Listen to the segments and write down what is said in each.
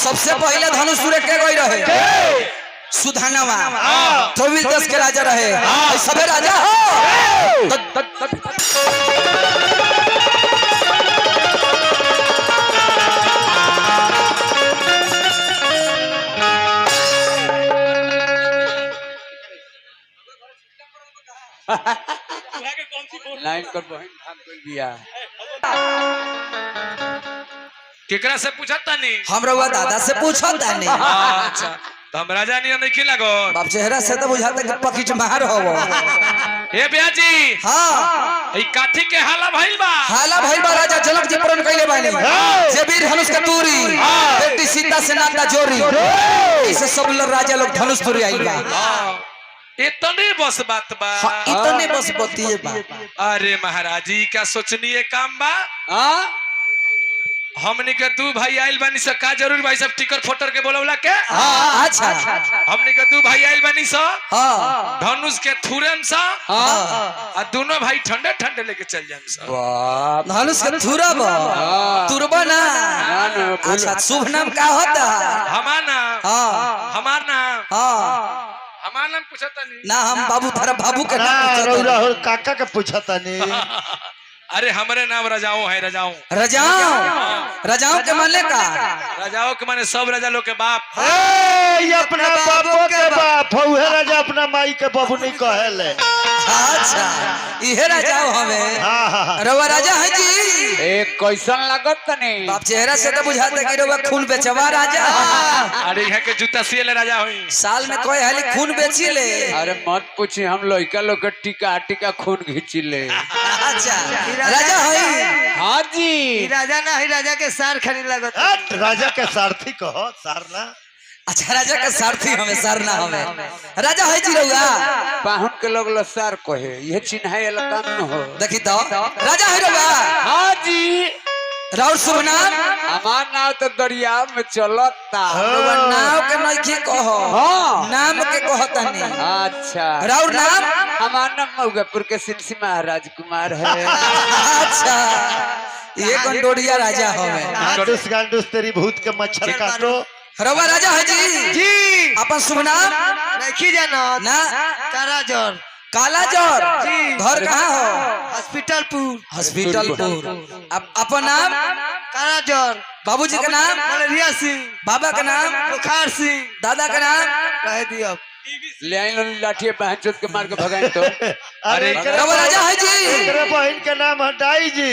सबसे पहले धनुष तुरे के गई रहे? सुधानवा 24 देश के राजा रहे। सबे राजा हो। लाइन कर बहन भाग गइल बिया। केकरा से पूछत तानी? हम रउआ दादा से पूछत तानी। अच्छा, तो हम राजा नियन नहीं लागो? बाप, चेहरा से तो बुझाता कि पकीट मार हो। ए ब्याह जी। हाँ। ई काथी के हाला भइल बा? हाला भइल बा, राजा जनक जी प्रण कइले बानी, जे वीर धनुष के तूरी बेटी सीता से नाता जोरी। इसे सब लोग राजा लोग धनुष तुरी आइल बा। इतने बस बात बा? हाँ, इतने बस बतिए बा। अरे महाराज जी, का सोचनीय काम बा। हाँ? हमनी के दू भाई आइल बानी स, का जरूर भाई सब टिकट फोटर के बोलौला के? हाँ, अच्छा। हमनी के दू भाई आइल बानी स, हाँ। धनुष के थुरन स हाँ। आ दोनों भाई ठंडे ठंडे लेके चल जाम स। बाप। धनुष के थुरब? हाँ। तुरबा ना? ना ना, भूल। अच्छा, शुभ नाम का होता? हमार नाम? हाँ। हमार नाम? हाँ। हमार नाम पूछत तानी? ना, हम बाबू थारा बाबू के ना नाम पूछत रउरा हनी। हो काका के पूछतानी। अरे, हमरे नाम रजाओ है, रजाओ। रजाओ? रजाओ के माने का? रजाओ के माने सब राजा लोग के बाप। ए, ये अपना बापो के बाप हउहे राजा, अपना माई के बबुनी कहेले। अच्छा, इहे राजाओ हमें। हाँ हाँ हाँ। रउआ राजा है जी? ए, कैसन लागत तनी? बाप, चेहरा से तो बुझाता कि रउआ खून बेचवा राजा है। अरे, यहाँ के जूता सियले राजा हुई। साल में कोई हाली खून बेची ले? अरे, मत पूछी, हम लइका लोग के टीका टीका खून घींची ले। अच्छा, राजा है? हाँ जी। ई राजा ना ही, राजा के सार खरी लगत। हट, राजा के सारथी कहो, सार ना। अच्छा, राजा के सारथी हमें, सर ना हमें। राजा है जी रउआ? पाहुन के लोग लसार कहे, ये चिन्ह काम न हो। देखी तो, राजा है रउआ? हाँ जी। राउर शुभ नाम? हमार नाव तो दरिया में चलता। रउआ नाव के नइखे कहो। हाँ। नाम के कहतानी। अच्छा। राउर नाम? हमार नाम मऊगापुर के सिमसी महाराज कुमार है। अच्छा, ये कंडोरिया राजा हमें। गांडूस गांडूस तेरी भूत के मच्छर काटो। रउआ राजा है जी? जी। अपन शुभ नाम? नहीं जाना। ना। काला जर। काला जर? जी। घर कहाँ हो? हॉस्पिटलपुर। हॉस्पिटलपुर। अब अपन नाम? काला जर। बाबूजी का नाम? मलेरिया सिंह। बाबा का नाम? बुखार सिंह। दादा का नाम? रह दियो। ले आई लो लाठी, बहन चोद के मार के भगाई तो। अरे, एकरे रउआ राजा है जी? एकरे बहन के नाम है डाई जी,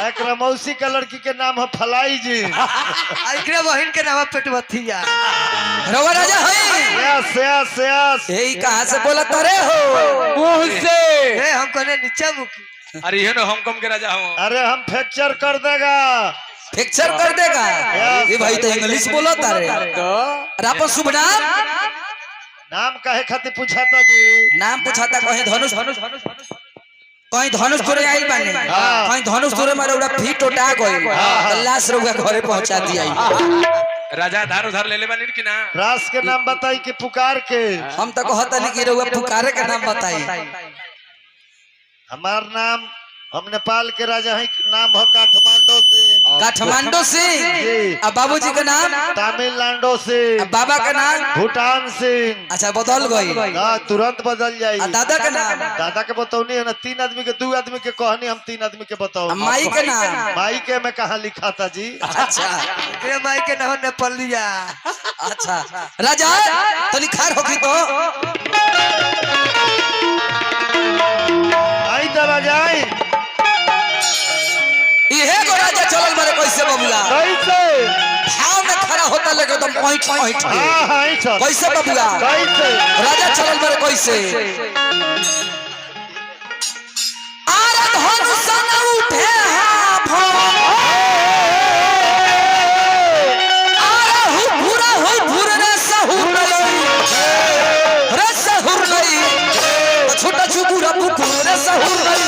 एकरा मौसी के लड़की के नाम है फलाई जी। आ एकरे बहिन के नाम है पेटवथिया। रउआ राजा है? Yes yes yes. यही कहाँ से बोला तरे हो? मुंह से। ए, हम कहने नीचा मुकी। अरे, ये ना हांगकांग के राजा हो। अरे, हम फ्रैक्चर कर देगा। फ्रैक्चर कर देगा? ये भाई तो इंग्लिश बोला तारे। तो और अपन शुभ नाम? नाम काहे खातिर पूछा था जी? नाम पूछा था, कहीं धनुष, कहीं धनुष तोरे आइल बानी। हाँ। कहीं धनुष तोरे मारे उड़ा फीट उठा गइल हाँ। तो लाश रउआ घरे पहुंचा दिया। राजा धार उधार ले ले बानी कि ना? रास के नाम बताई कि पुकार के? हम तो कहता नहीं कि रउआ पुकारे के नाम बताई। हमार नाम, हम नेपाल के राजा हैं, नाम है काठमांडू सिंह। काठमांडू सिंह? जी। अब बाबूजी का नाम? तमिलनाडु सिंह। अब बाबा का नाम? भूटान सिंह। अच्छा, बदल गई। हाँ, तुरंत बदल जाई। आ दादा का नाम? दादा के बतौनी है ना, तीन आदमी के, दो आदमी के कहनी, हम तीन आदमी के बताओ। आ माई के नाम? माई के में कहाँ लिखा था जी? अच्छा। एकरे माई के नाम नेपालिया। अच्छा राजा, तनी खार होखी तो। आई तो राजा आई। इहे गो राजा चलल बारे। कैसे बबुआ? कैसे? भाव में खड़ा होता लेके एकदम ऐठ ऐठ के। हाँ हाँ, ऐसा। कैसे बबुआ? कैसे? राजा चलल बारे कैसे? आरे धनुष न उठे हाथ, आरे हु भूरा हु भूर रे सहुर नहीं, रे सहुर नहीं, छोटा चुबुरा पुकुर रे सहुर नहीं,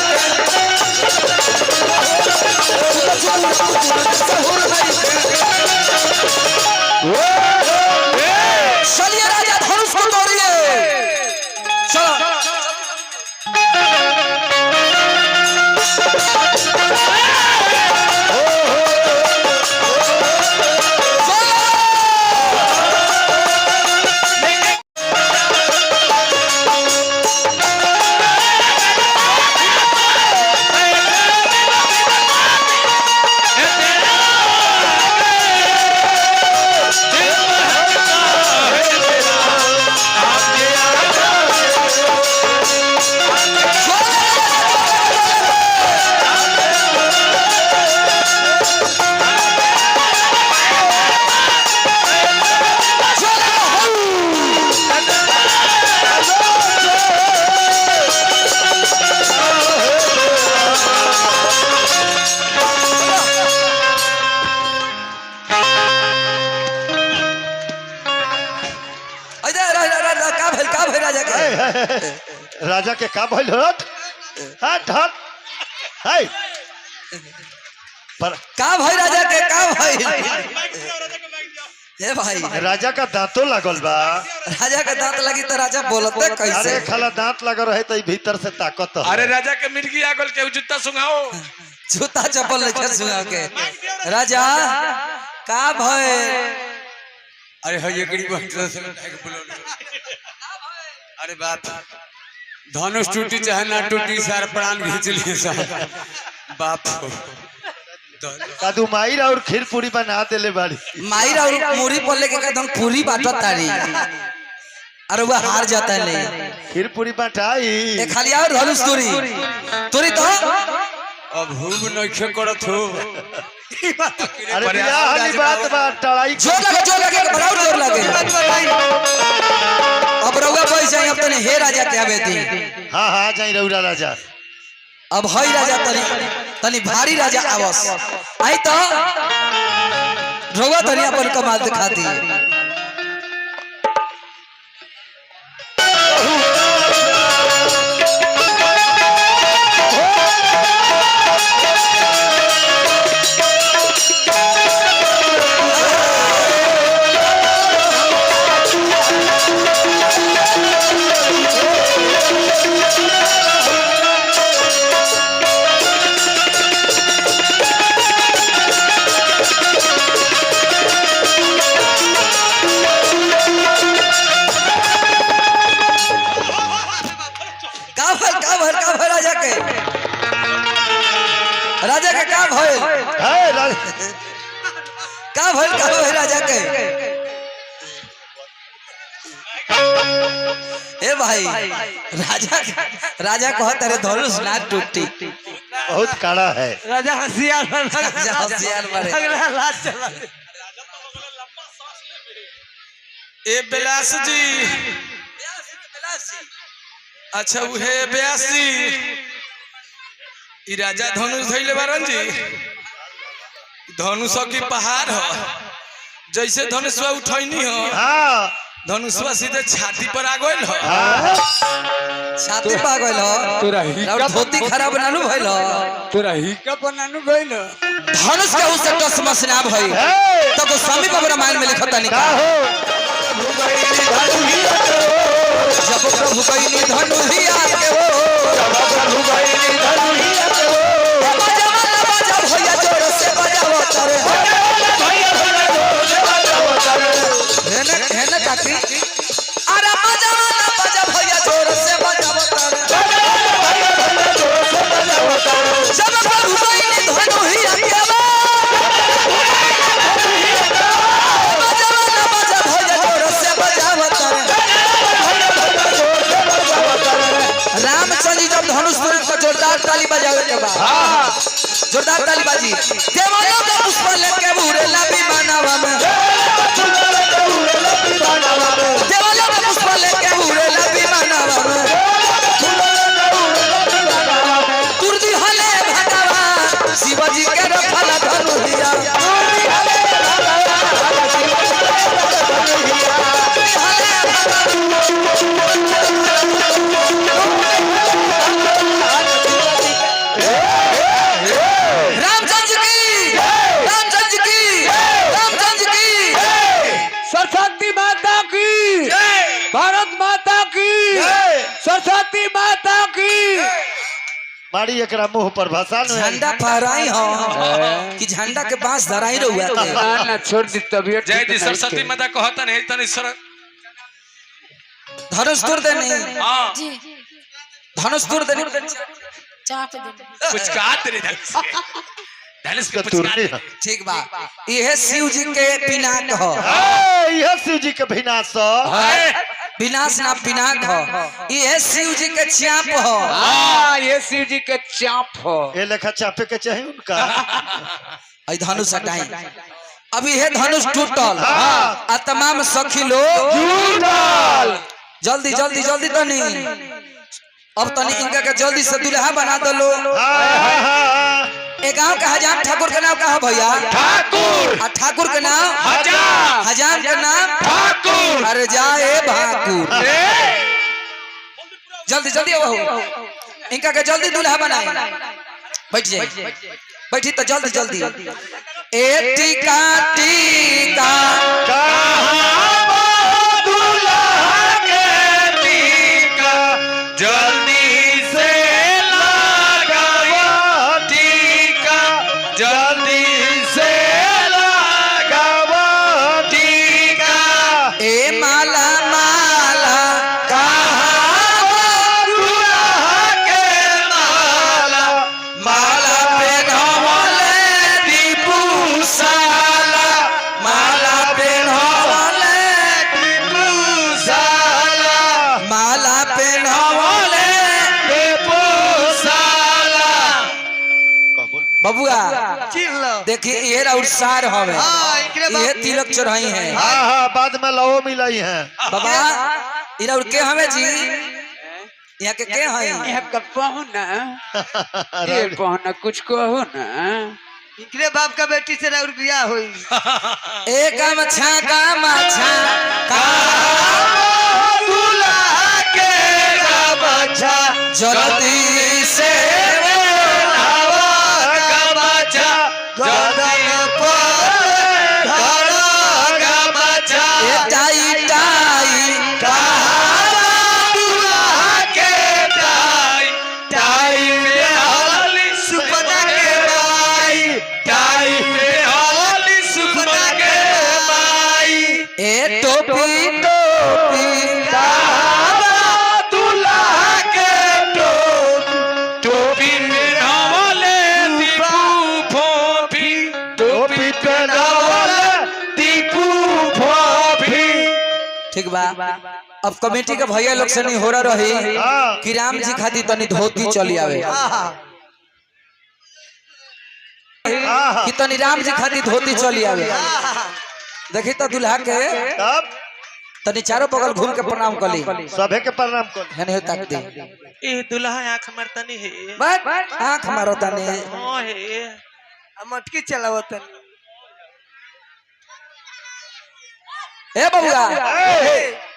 छोटा चुबुरा पुकुर रे सहुर नहीं। चलिए राजा, धनुष को तोड़िए, चलो। चलो। राजा के का भइल हट हट हट है पर का भाई राजा के का भाई? हे भाई, राजा का दांतो लागल बा। राजा के दांत लगी तो राजा बोलते अरे कैसे? खाला दांत लागल रहे तो भीतर से ताकत है। अरे राजा के मिर्गी आ गल, के जूता सुंघाओ। जूता चप्पल लेके सुना के राजा का भय? अरे हो एकरी बहन से के बोलो। अरे बाप, धनुष टूटी चाहे ना टूटी, सार प्राण घींच लिए साहब बाप हो। कादू माई और खीर पूरी बना देले बाड़ी। माई और मुरी पर लेके एकदम पूरी बाटत तारी। अरे वह हार जाता नहीं। खीर पूरी बटाई। ए खाली और धनुष तुरी तुरी तो अब हुब नइखे करत हो। अरे बियाह वाली बात बा टड़ाई। जोर लगे, जोर लगे, बड़ा जोर लगे। अब रउआ बैठ जाई, अब तनी हे राजा के आवे दी। हाँ हाँ जाई रउरा राजा। अब हई राजा तनी तनी भारी राजा आवस आई तो रउआ तनी अपन कमाल दिखा दी। का भल का भल का भल राजा के, राजा के का भइल? है राजा। का भइल का भइल राजा के? ए भाई, राजा राजा कहत अरे धनुष ना टूटी। बहुत काड़ा है। राजा होशियार बन। राजा होशियार बने। अगला लाश चला। ए व्यास जी, अच्छा उहे व्यास जी, ई राजा धनुष धइले बारन जी। धनुष की पहाड़ ह, जैसे धनुषवा उठैनी ह, हाँ धनुषवा सीधे छाती पर आ गइल ह। हाँ छाती पा गइल हो। तोरा हिका और धोती खराब नानू भइल हो। तोरा हिका बनानु गइल। धनुष के उसे टस मस ना भइल। है तो गोस्वामी बाबू रामायण में लिखता का निका हो? जब प्रभु गईनी धनुहिया के हो, बजावा ना बजा भैया जोर से बजावो तारे। हेने हेने काकी, अरे बजावा ना बजा भैया जोर से बजावो तारे। जब प्रभु गईनी धनुहिया के हो, बजावा ना बजा भैया जोर से बजावो तारे। रामचंद्र जी जब धनुष तुरंत पर जोरदार ताली बजावे के बाद, जोरदार ताली बाजी, देवालों का पुष्प लेके उड़ेला विमानवा में। देवालों का पुष्प लेके उड़ेला विमानवा में। तुरदी हले भगवान शिवजी के रखल धनुहिया। तुरदी हले भगवान। रामचंद्र की, रामचंद्र की, रामचंद्र की। सरस्वती माता की, भारत माता की, सरस्वती माता की। मारी एकरा मुंह पर भाषा न। झंडा फहराई हो कि झंडा के बांस धराई रहुआ के? ना ना छोड़ दी तबियत जय ठीक जी नहीं सरस्वती थे। माता कहतन हे तनी सर। धनुष दूर देनी। हां जी। धनुष दूर देनी। चाप दे। पुचकात रे धनुष के, धनुष के पुचकात। तुरनी है। ठीक बा, इहे शिव जी के पिनाक हो। है, यह शिव जी के विनाश हाँ विनाश ना पिनाक हो, इहे शिव जी के चाप हो। हाँ, ये शिव जी के चाप हो। ये लेखा चापे के चाहिए उनका। आई धनुष हटाई, अब इहे धनुष टूटल आ तमाम सखी लोग जल्दी जल्दी जल्दी तनी, अब तनी इनका के जल्दी से दुल्हा बना दलो। हाँ हाँ हाँ ए गांव का हजाम ठाकुर के नाम का है भैया? ठाकुर। आ ठाकुर के नाम? हजाम। हजाम के नाम? ठाकुर। अरे जा ए भाकुर। जल्दी जल्दी आओ। इनका के जल्दी दूल्हा बनाए। बैठ जाइए, बैठी तो जल्दी जल्दी। ए टीका टीका जल्दी से लगावा टीका, जल्दी से लगावा टीका। ए माला माला दूल्हा के माला, माला पेन्हवले दीपू साला, माला पेन्हवले दीपू साला, माला पेन्हवले दीपू साला। बबुआ चीर लो। देखिए ये राउर सार हवे, हाँ, एकरे बाप- ये तिलक चढ़ाई है। हाँ हाँ, बाद में लवो मिलाई है। बाबा ई राउर के हवे जी? यहाँ के हैं? यहाँ का पहुना, ये पहुना कुछ कहो ना। इनकरे बाप का बेटी से राउर बियाह होई। एक गमछा गमछा का दूल्हा के गमछा, जल्दी से हवा गमछा, जल्दी पर धरो गमछा। ए टाई टाई दूल्हा के टाई, टाई पे हली सुपना के माई, टाई पे हली सुपना के माई। ए टोपी टोपी दूल्हा के टोपी, टोपी पेन्हावले दीपू फोफी, टोपी पेन्हावले दीपू फोफी। ठीक बा। अब कमेटी के भैया लोग से नहीं हो रहा रही हाँ। कि राम जी खातिर तनी धोती चली आवे, हाँ। हाँ। कि तनी राम जी खातिर धोती चली आवे। देखी तो दूल्हा के तब तनी चारों बगल घूम के प्रणाम कली। सभे के प्रणाम कर। है नहीं ताक दे। ए दुल्हा आंख मारता नहीं है। बस आंख मारो तनी। हाँ है। आ मटकी चलावत। ए बबुआ,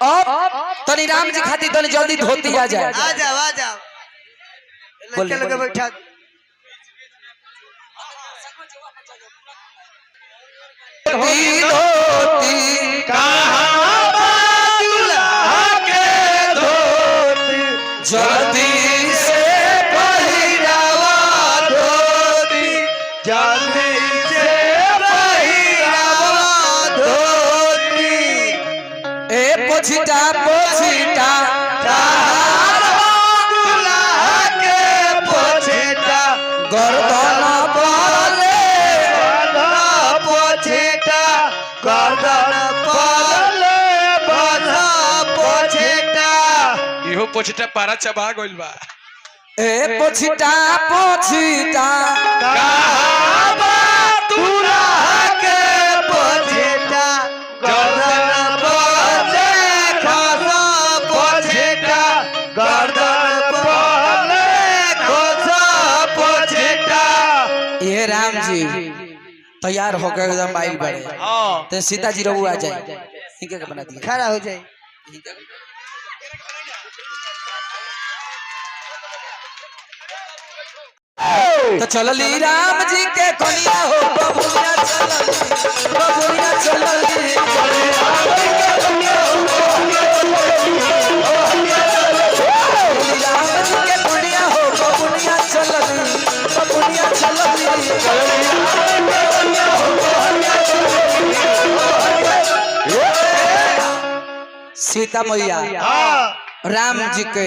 अब तनी राम जी खातिर तनी जल्दी धोती आ जाए। आ जाओ आ जाओ। बोले, लड़के लोग बोले। बैठा। धोती धोती दूल्हा के धोती, जल्दी से पहिरावा धोती, जल्दी से पहिरावा धोती। ए पोछिटा पोछिटा दूल्हा के पोछेटा, गर्दन पले बांधा पोछेटा, गर्दन पले बांधा पोछेटा। इहो पोछटा पारा चबा गइल बा। ए पोछिटा पोछिटा दूल्हा के पोछेटा, गर्दन पले खासा पोछेटा, गर्दन पले खोसा पोछेटा। ये राम जी तैयार हो गए एकदम आइल बड़े। ते सीता जी रहू आ जाए, इनके के बना दिए। खड़ा हो जाए। तो चलली राम जी के कनिया हो बबुनिया चलली, बबुनिया चलली। राम जी के कनिया हो बबुनिया चलली, बबुनिया चलली। सीता मैया हाँ। राम जी के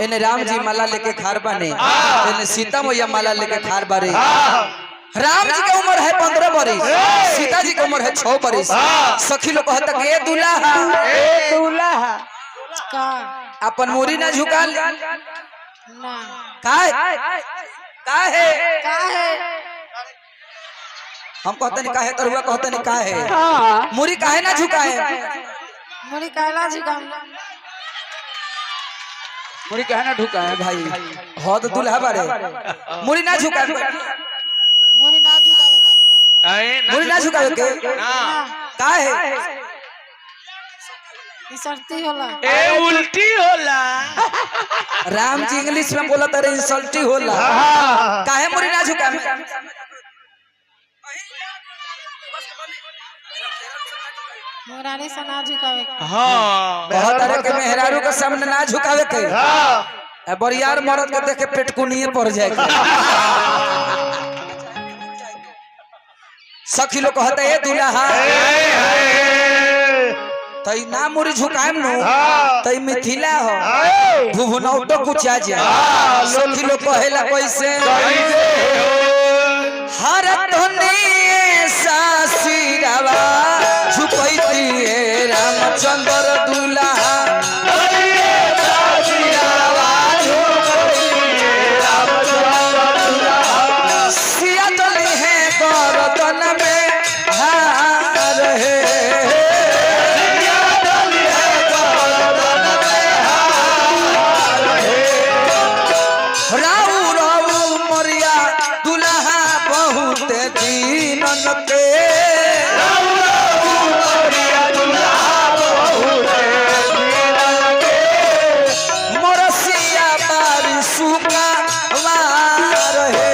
एने राम जी माला लेके खार बने, एने सीता मैया माला लेके खार बारे। राम जी के उम्र है 15 बरिस, सीता जी के उम्र है 6 बरिस। सखी लोग कहता कि ए दूल्हा दूल्हा का अपन मुरी ना झुका ना। काहे काहे का है? हम कहते नहीं काहे तरुआ कहते नहीं काहे मुरी काहे ना झुकाए? मुरी काला झुकाम। मुड़ी कहे ना ढुका ए भाई हद दूल्हा बारे मुरी ना झुकाए। मुरी ना झुकावे के। अरे मुरी ना झुकावे के ना। काहे? इंसल्टी होला। ए उल्टी होला। राम जी इंग्लिश में बोला तारे इंसल्टी होला। काहे मुरी ना झुका? मेहरारू से ना झुकावे के। हाँ बहुत तरह के मेहरारू के सामने ना झुकावे के। हाँ। बरियार मरद के देख के पेटकुनिए पड़ जाए। सखी लोग कहते ए दुल्हा तई ना मुरी झुकाएम नु तई मिथिला हो भुवनौटो कुछ आ जाए। सखी लोग कहेला कैसे हर धनी सासिरवा झुकैती रामचंद्र दुल्हा। सिया चली है गरदन में हार है। राऊ राऊ मरिया दुल्हा बहुत दीनन के। मोरसिया बारी सुका वार है।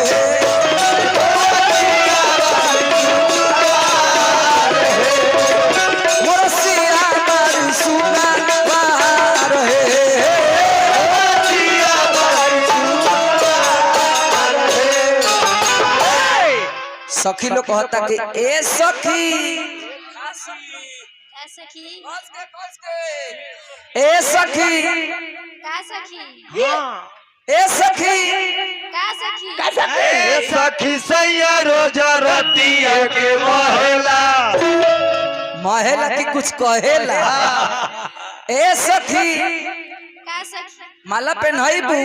मोरसिया बारी सुका वार है। सखी लोग कहता कि ए सखी का सखी? ए सखी का सखी? ए सखी का सखी? ए सखी सैया रोजा रतिया के महेला। महेला की कुछ कहेला। ए सखी का सखी? माला पेन्हईबू?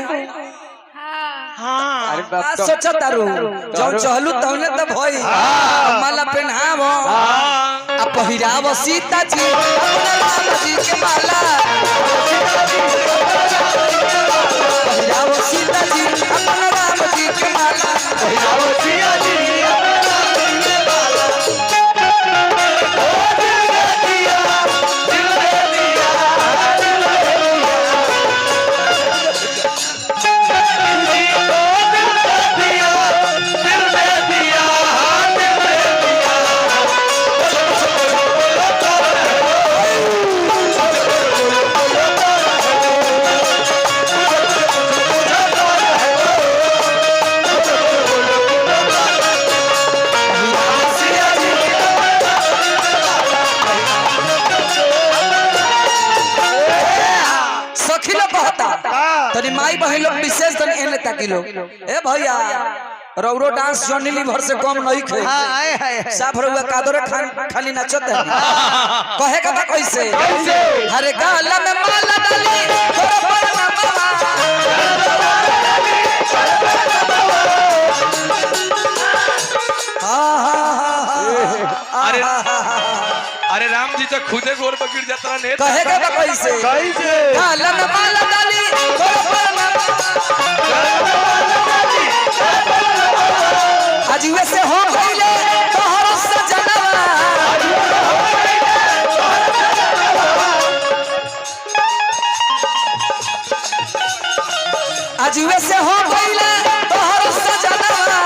हाँ। अरे का बाप तो सोचा तारू जौन चहलू तौने त भई माला पेन्हाव आ पहिराव सीता जी अपना राम जी के माला। पहिराव सीता जी अपना राम जी के माला। सखी लोग कहता तनी माई बहन लोग विशेष तनी एने ताकी लोग। ए भैया रौरो डांस जॉनी लीवर से कम नहीं खे। हाँ आए हाय हाय। साफ रउआ कादरे खान खाली नाचत है। कहे का बा कैसे हरे गाला में माला डाली तोरा पर ना मावा। हा हा हा हा अरे हा, हा, हा। अरे राम जी तो खुदे गोर पर गिर जाता ने। कहे का बा कैसे कैसे गाला में माला डाली तोरा पर ना आज से हो गईले तोहर सजनवा। आज से हो गईले तोहर सजनवा।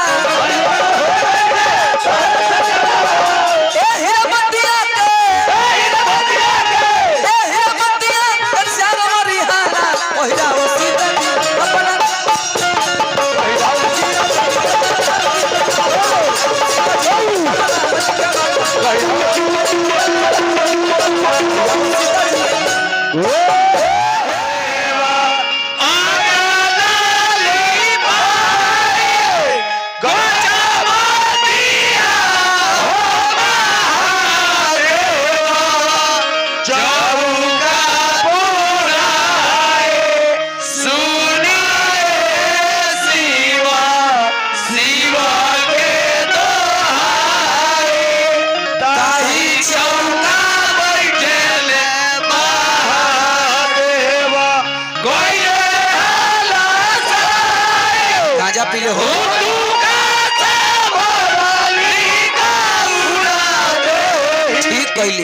ए हे बतिया के ए हे बतिया के श्याम रिहाना ओहिरा ओ सीता जी अपना। ताही चौका गांजा पी ले हो। ठीक कैली।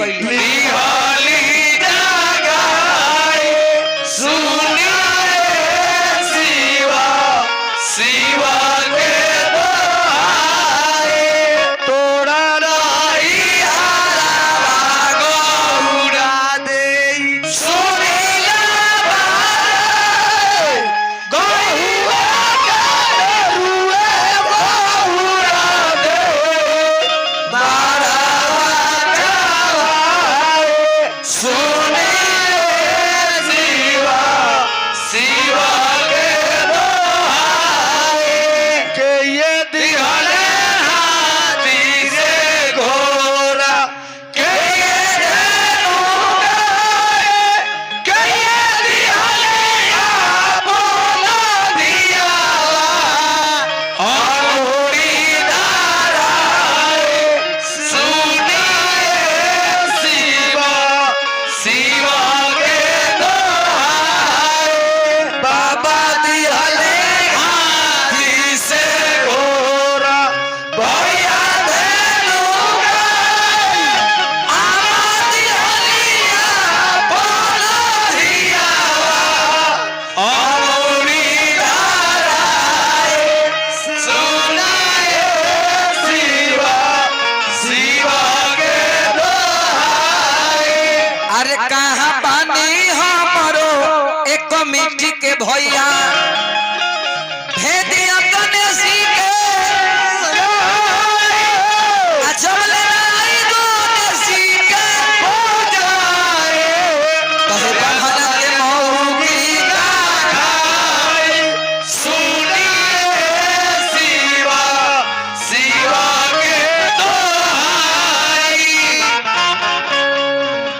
के भैया भेदिया गणेश जी के, आ जब ले आई गणेश जी के कहे ब्राह्मण के मौगी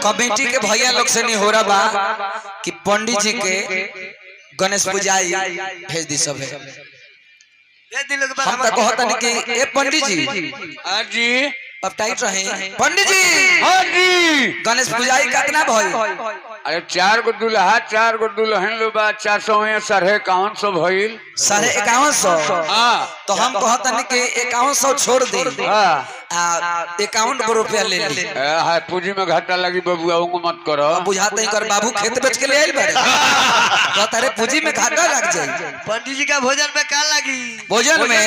कमेटी के भैया लोग से नहीं हो रहा बा कि पंडित जी के गणेश पूजाई भेज दी सब। दे दिलो के हम तो कहतनी कि ए पंडित जी, हाँ जी। अब टाइट रहे पंडित जी। हाँ जी। गणेश पूजाई कितना भई? अरे 4 गो दुल्हा 4 गो दुल्हन लो बा, 400 51.5 भइल। 51.5। हाँ। तो हम कहतनी कि 5100 छोड़ दी। हाँ। आ 51 गो रुपया ले ली। ए, हाय पूंजी में घाटा लगी बबुआ, उनको मत करो। बुझाते ही कर बाबू खेत बेच के ले आइल बारे, कहता रे पूंजी में घाटा लग जाई। पंडित जी का भोजन में का लगी? भोजन में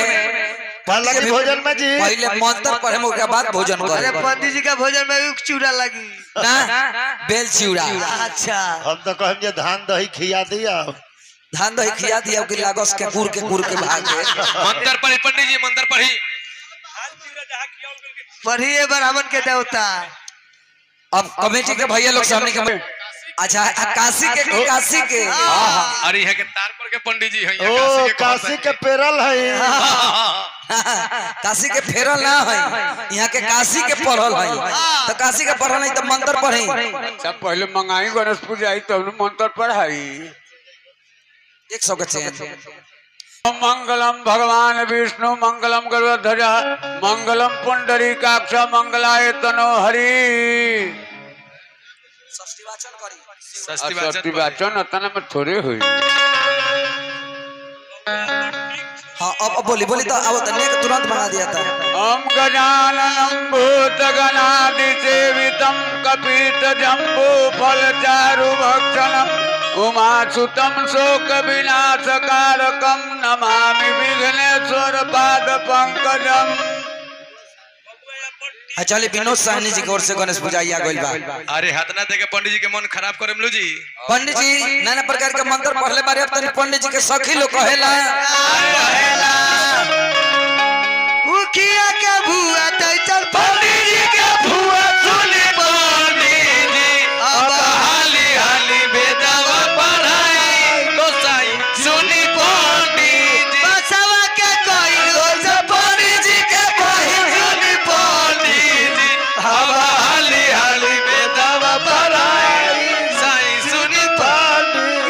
का लगी भोजन में जी? पहले मंत्र पढ़े के बाद भोजन अरे करे। पंडित जी का भोजन में उख चूड़ा लगी ना, बेल चिवड़ा। अच्छा। हम तो कहम जे धान दही खिया दिया। धान दही खिया दिया कि लागस के कुर के कुर के भागे। मंत्र पढ़ी पंडित जी, मंत्र पढ़ी। पढ़िए ब्राह्मण के देवता। अब कमेटी के भैया लोग सामने के, अच्छा काशी के, काशी के। अरे यहाँ के तार पर के पंडित जी हैं। ओ काशी के पेरल है। काशी के फेरल ना है, यहाँ के काशी के पढ़ल है, तो काशी के पढ़ल है तो मंत्र पढ़े। सब पहले मंगाई गणेश पूजा आई तब मंत्र पढ़ाई। 100 के चेन। मंगलम भगवान विष्णु मंगलम गरुड़ध्वज मंगलम पुंडरीकाक्ष मंगलाय तनो हरि। षष्ठी वाचन अतना में थोड़े हुई। हाँ अब बोली बोली तो अब तो नेक तुरंत बना दिया था। ओम गजाननं भूतगणादिसेवितं कपीतजम्बू फलचारुभक्षणम् उमासुतं शोकविनाशकारकं नमामि विघ्नेश्वर पादपङ्कजम्। हाँ चलिए विनोद साहनी जी की ओर से गणेश पूजा आ गइल बा। अरे हाथ ना देके पंडित जी के मन खराब करे मलू जी। पंडित जी नाना प्रकार के मंत्र पढ़ले बारे, अब तनी पंडित जी के सखी लोग कहेला। उखिया के भुआ तैतल पंडित जी के भुआ सुनी पंडित जी, अब हाली हाली बेदवा पढ़ाई गोसाई सुनी पंडित जी। बसवा के कोई रोज पंडित जी के बहिन सुनी पंडित जी, अब हाली हाली बेदवा पढ़ाई साई सुनी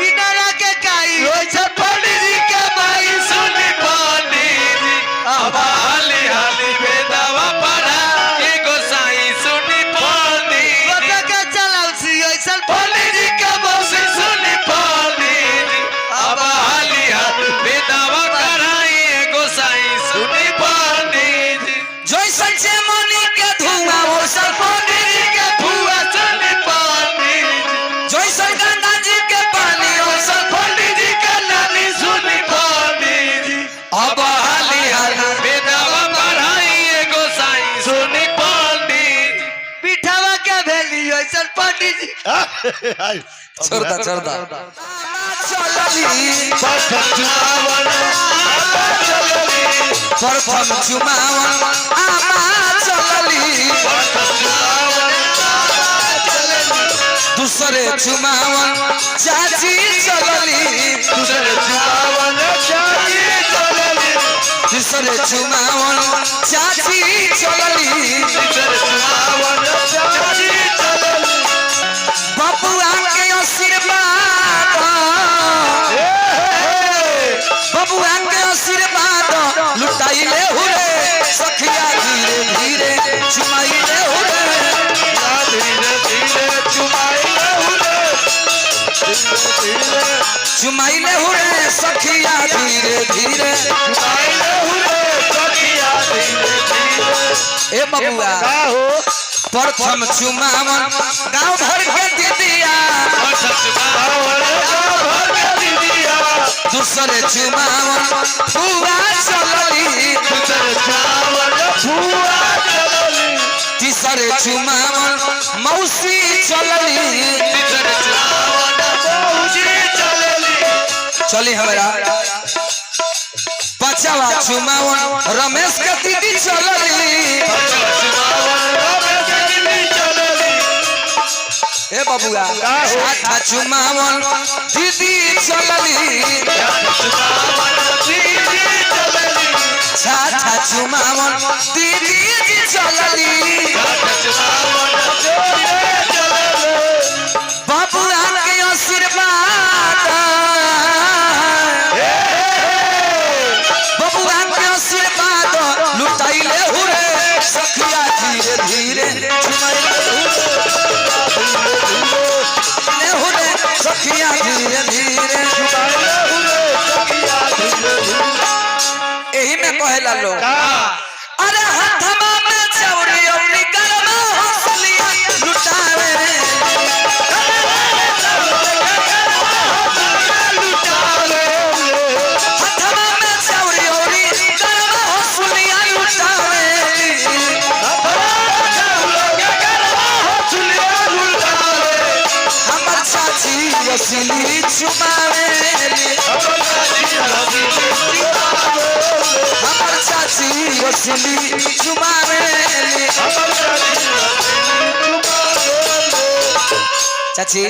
इनरा के काई रोज पंडित जी के माई सुनी पंडित जी, अब हाली हाली बेदवा पढ़ाई गोसाई सुनी पंडित जी। गोटा के चलाउ सी ऐसन पंडित जी के मौसी सुनी पंडित जी, अब हाली हाली बेदवा कराई गोसाई सुनी पंडित जी। जैसन चेमनी के धुआं वैसन पंडित जी के भुआ सुनी पंडित जी, जैसन गंगा जी के पानी वैसन पंडित जी के नानी सुनी पंडित जी, अब हाली हाली बेदवा पढ़ाई गोसाई सुनी पंडित जी। पिठावा के भेली ऐसन पंडित जी। छोड़ दा छोड़ दा चलली प्रथम चुमावन आमा चलली, दूसरे चुमावन चाची चलली, तीसरे चुमावन चाची चलली, बबुआ के आशीर्वाद, बबुआ के आशीर्वाद लुटाइले हुरे सखिया धीरे धीरे चुमाइले हुरे, चुमाइले हुरे सखिया धीरे धीरे। ए बबुआ प्रथम चुमावन गांव भर के दीदिया, दूसरे चुमावन फुआ चलली, तीसरे चुमावन मौसी चलली, चली हमारा बचावा चुमावन रमेश के दीदी चलली। ए बबुआ छठा चुमावन दीदी चलली, छठा चुमावन दीदी जी चलली। बबुआ के आशीर्वाद, बबुआ के आशीर्वाद लुटाइले हुरे सखिया धीरे धीरे चुमाइले हुरे सखिया धीरे धीरे। एही में कहेला लोग अरे हथवा में चौरी औरी गरमा हंसलिया लुटावे। हथवा में चौरी औरी गरमा हंसलिया लुटावे। हमर चाची रसली चुमावे, हमर चाची रसली चुमावे। चाची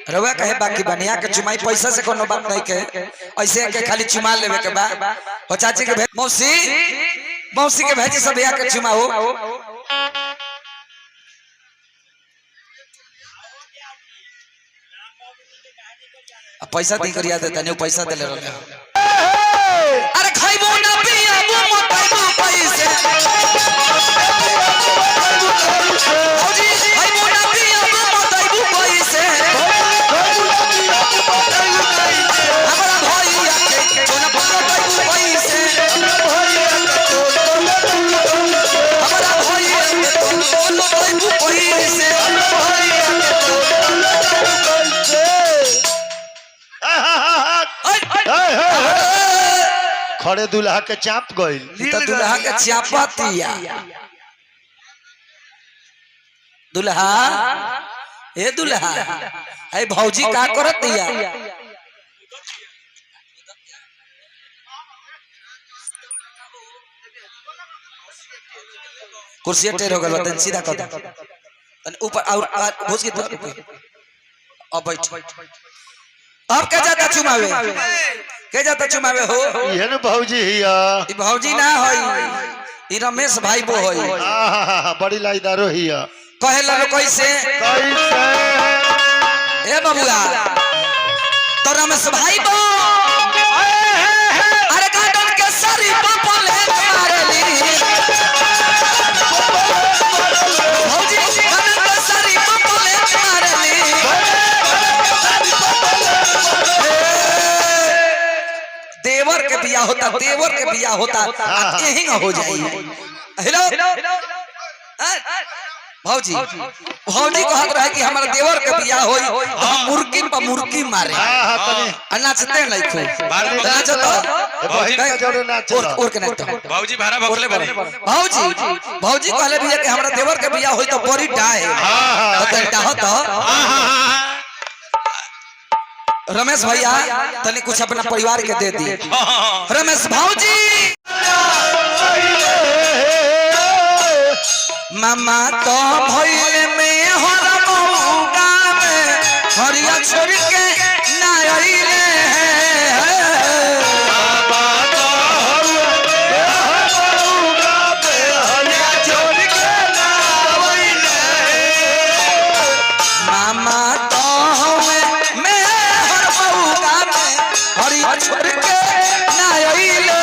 रउआ कहे बाकी बनिया के चुमाई पैसा से कोनो बात नहीं के, ऐसे के खाली चुमा लेवे के बा। हो चाची के भेज मौसी, मौसी के भेजी सब या के चुमाओ। अब पैसा दी करिया देता नहीं, पैसा देले रहले। अरे खइबो ना पियाबो मोटाइबो पैसे, भौजी खइबो ना पियाबो मोटाइबो पैसे। हमरा भैया के सोना पकड़ाइबो पैसे, हमरा भैया के सोना पकड़ाइबो पैसे। खड़े दूल्हा के चाप गइल। ई त दुल्हा के चापतिया। दुल्हा ए दुल्हा ए भौजी का करतिया? कुर्सी टेढ़ हो गल बा, तनी सीधा कर दे, तनी ऊपर और घुस के अब बैठ। अब के जाता चुमावे, के जाता चुमावे हो? इहे न भौजी हिया। ई भौजी ना होई, ई रमेश भाई बो होई। आहा, बड़ी लाइदारो हिया। कहे लो कैसे? कैसे? ए बबुआ तो रमेश भाई बो अरे गार्डन के सारी पपले मारली। भौजी गार्डन के सारी पपले मारली। देवर के बियाह होता, देवर के बियाह होता आ यही हो जाई। हेलो भौजी, भौजी कहत रहे कि हमारा देवर के बियाह होई तो हम मुर्गी पर मुर्गी मारे। आहा, तनी आ नाचते नहीं खूब नाचत ए बहिन के जोड़े नाच। और और के नाचत भौजी भाड़ा भोगले बने। भौजी, भौजी कहले भैया कि हमरा देवर के बियाह होई तो बड़ी डाहे हाँ, तो डाहत। रमेश भैया तनी कुछ अपना परिवार के दे दी। रमेश भौजी मामा तो भइल में हर मौका में हरिया छोड़ के ना अइले। मामा तो हमें हर मौका में हरिया छोड़ के ना अइले।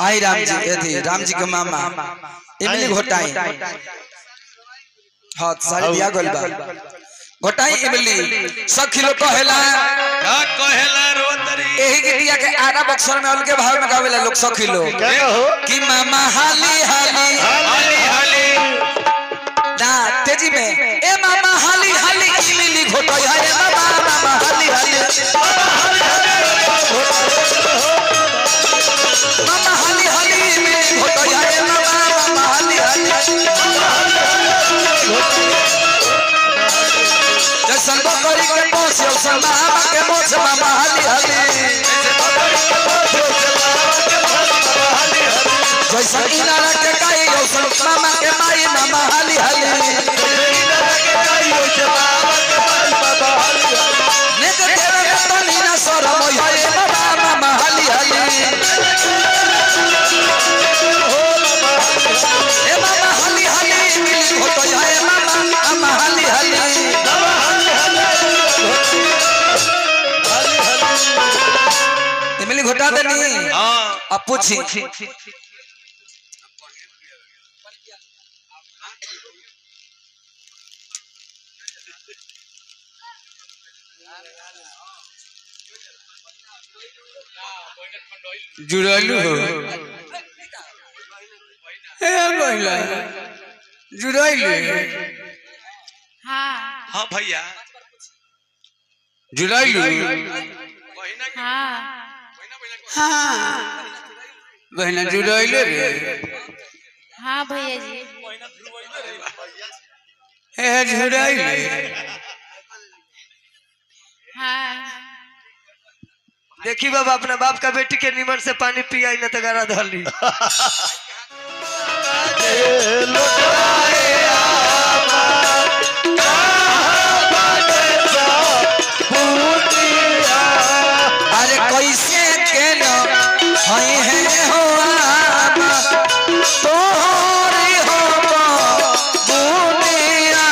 आई राम जी एथी राम जी के मामा इमली घोटाई। हाँ सारी दिया गइल बा घोटाई इमली। सखी लोग कहेला का कहेला रोतरी? एही गीतिया के आरा बक्सर में अलगे भाव में गावेला लोग सखी लोग क्या हो? कि मामा हाली हाली हाली हाली ना तेजी में ए मामा हाली हाली इमली घोटाई है। ए मामा मामा हाली हाली मामा हाली हाली इमली घोटाई है। मोछ औसन मामा के मोछ मामा हाली हाली। जैसन इनारा के काई औसन मामा के माई मामा हाली हाली। नेक देवे में तनी ना शरम होए मामा मामा हाली हाली। ए मामा हाली हाली मिली हो तो आए मामा मामा हाली हाली। इमली घोटा देनी। हाँ अब पूछी जुड़लू हो हे महिला जुड़ैले। हाँ हाँ भैया जुड़ैलू। हाँ हाँ बहना जुड़ैले रे। हाँ भैया जी। हे जुड़ैले। हाँ देखी बाबा अपना बाप का बेटी के नीमन से पानी पियाई न तो गरा धली। अरे कैसे के न हई है हो आमा तोहरी हो बुनिया।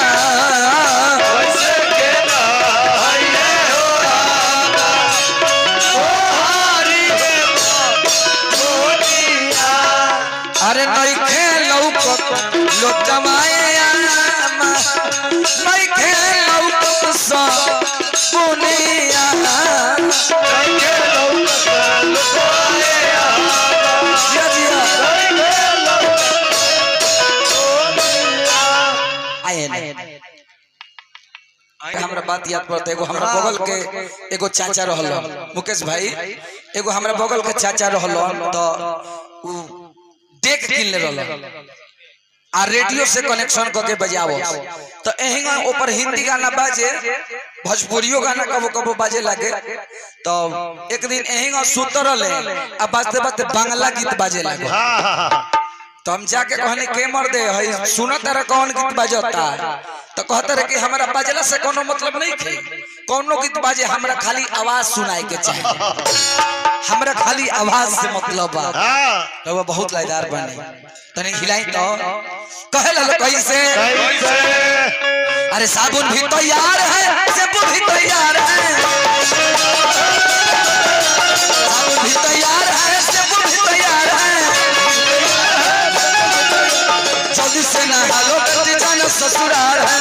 अरे नइखे लौकत लोटमाए आमा नइखे लौकत स बुनिया। जिया जिया आए ना। हमरा बात याद पड़ता एगो हमरा बगल के एगो चाचा रहल मुकेश भाई, एगो हमरा बगल के चाचा रहल तो उ डेक किनले रहल आ रेडियो से कनेक्शन करके बजावो तो एहिंगा ऊपर हिंदी गाना बाजे भोजपुरियो गाना कबो कबो बाजे लागे। तो एक दिन एहिंगा सुत रहले आ बाजते बाजते बांग्ला गीत बाजे लागे। तो हम जाके कहने के मर दे हई सुनत रह कौन गीत बाजता तो कहते रहे कि हमरा बाजला से कोनो मतलब नहीं थे, कोनो गीत बाजे हमरा खाली आवाज सुनाए के चाहिए, हमरा खाली आवाज से मतलब बा। तो वो बहुत लायदार बने तनी हिलाई तो कहे लो कैसे। अरे साबुन भी तैयार है शैम्पू भी तैयार है, साबुन भी तैयार है शैम्पू भी तैयार है, जल्दी से नहा लो बेटी जाना ससुराल है,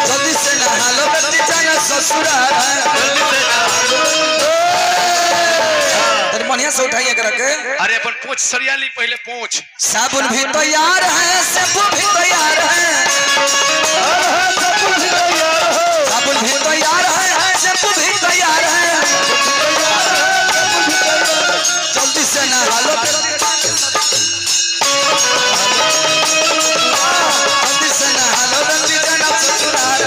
जल्दी से नहा लो बेटी जाना ससुराल है। तेरे बढ़िया से उठाइए कर के। अरे अपन पूछ सरिया ली पहले पूछ। साबुन भी तैयार है शैम्पू भी तैयार है, साबुन भी तैयार है शैम्पू भी तैयार है, जल्दी से नहा लो जल्दी से नहा लो बेटी जाना ससुराल।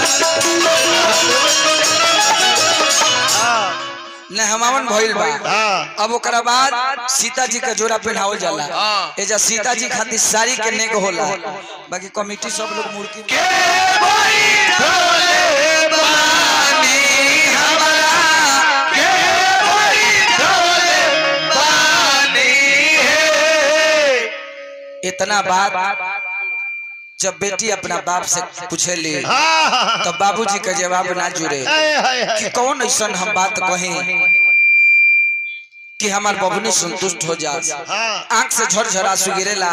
नहमावन भइल बा। अब ओकरा बाद सीता जी के जोड़ा पहनावल जाला। एजा सीता जी खातिर साड़ी के नेक होला, बाकी कमेटी सब लोग मुर्गी के इतना बात जब बेटी अपना बाप से पूछे ली तब बाबूजी के जवाब ना जुड़े कि कौन ऐसा हम बात कहें कि हमार बबनी संतुष्ट हो जा। आंख से झरझरा आंसू गिरेला,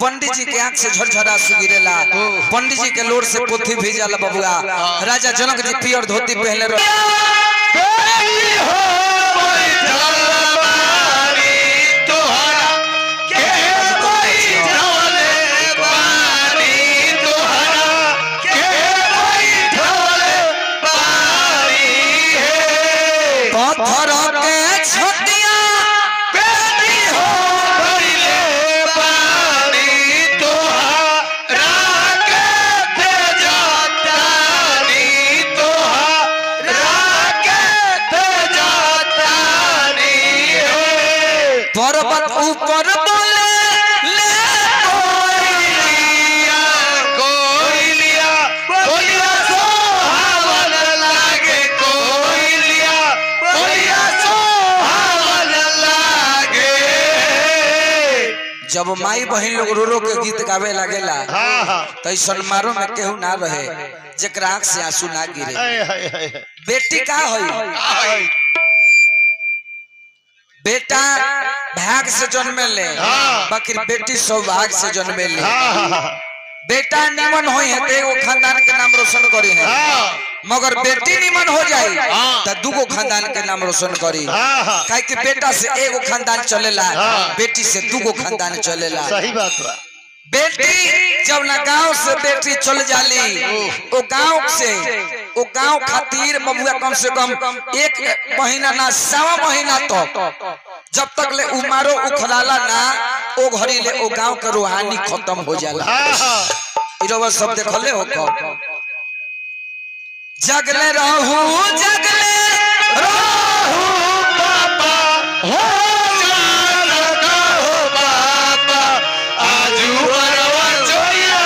पंडित जी के आंख से झरझरा आंसू गिरेला, पंडित जी के लोर से पोथी भेजला बबुआ। राजा जनक जी पियर धोती पहनले रहे। पत्थर के छतिया बेटी हो पानी तोहरा के भेजतानी। जब माई बहन लोग रो रो के गीत गावे लागेला हाँ हाँ तो ऐसन मारो में केहू ना रहे जेकरा आंख से आंसू ना गिरे। हाय हाय हाय बेटी का होई? बेटा भाग से जन्मे ले, हाँ। बाकी बेटी सौभाग्य से जन्मे ले। हाँ हाँ बेटा निमन होई है तो एगो खानदान के नाम रोशन करी है, हाँ मगर बेटी निमन हो जाई तो दूगो खानदान के नाम रोशन करी। हाँ हाँ काहे कि बेटा से एगो खानदान चलेला, हाँ। बेटी से दूगो खानदान चलेला। सही बात बा। बेटी जब ना गांव से बेटी चल जाली, ओ गांव से ओ गांव खातिर बबुआ कम से कम 1 महीना ना 1.25 महीना तक जब तक ले उमारो उखड़ाला ना, ओ घड़ी ले ओ गांव के रूहानी खत्म हो जाला। हाँ हाँ इरवा सब देखले हो कब जगले रहू जगले रहू पापा हो जाना हो बाबा आजू मरवा चोरिया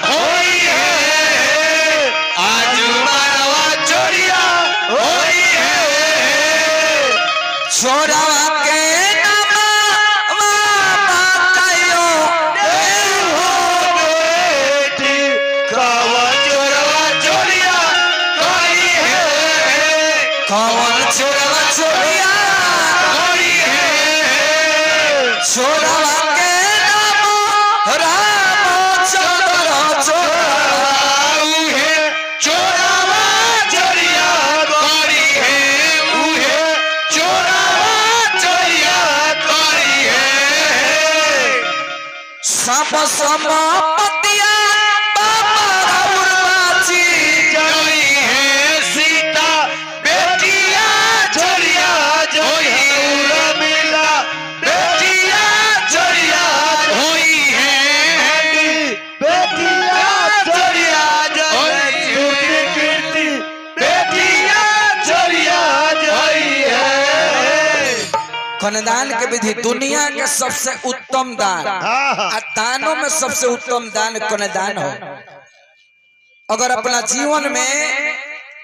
होई है आजू मरवा चोरिया होई है छोरा के नामा बतायो हो बेटी कावा चोरवा चोरिया कोई है कौन छोरा चोरिया कोई है छोरा के नाम राम चंद्र चोरा उहे चोरावा चोरिया कोई है उहे चोरावा चोरिया कोई है सब समापतिया बाबा राउर बाची जई है सीता बेटिया चोरिया जोई मिला बेटिया चोरिया होई है बेटिया चोरिया जोई कीर्ति बेटिया चोरिया जोई है कन्यादान के विधि दुनिया के सबसे उत्तम दान, हाँ आ दानों में सबसे उत्तम दान कन्यादान हो। अगर अपना जीवन में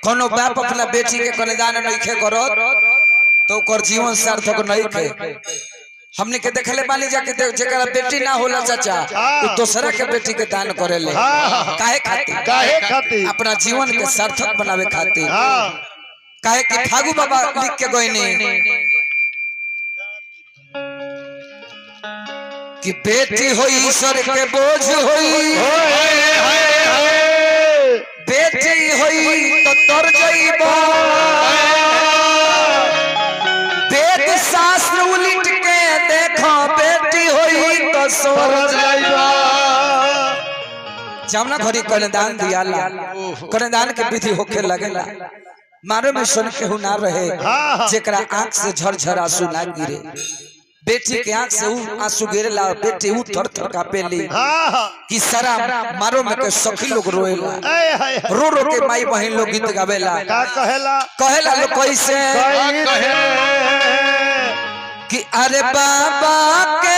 कोनो बाप अपना बेटी के कन्यादान नहीं करत तो ओकर जीवन सार्थक नहीं खे। हमने के देखले बानी जाके जेकरा बेटी ना होला चाचा, उ दोसरा के बेटी के दान करेले। हाँ। काहे खातिर? काहे खातिर? अपना जीवन के सार्थक बनावे खातिर। हाँ काहे कि फागु बाबा लिख के गइनी कि बेटी होई ईश्वर के बोझ होई, बेटी होई तो तर जइबो, वेद शास्त्र उलट के देखो बेटी होई तो स्वर्ग जाइबा। जमुना घड़ी कन्यादान दियाला, कन्यादान के विधि होखे लगेला। मारे में सुन केहू ना रहे हाँ। जेकरा आंख से झरझर आंसू ना गिरे। बेटी के आंख से ऊ आंसू गिरेला, बेटी ऊ थर थर कापेली हाँ हाँ कि सारा मारो में के सखी लोग रोएला, हाय हाय रो रो के माई बहन लोग गीत गावेला। का कहेला? कहेला लोग कैसे कहे कि अरे बाबा के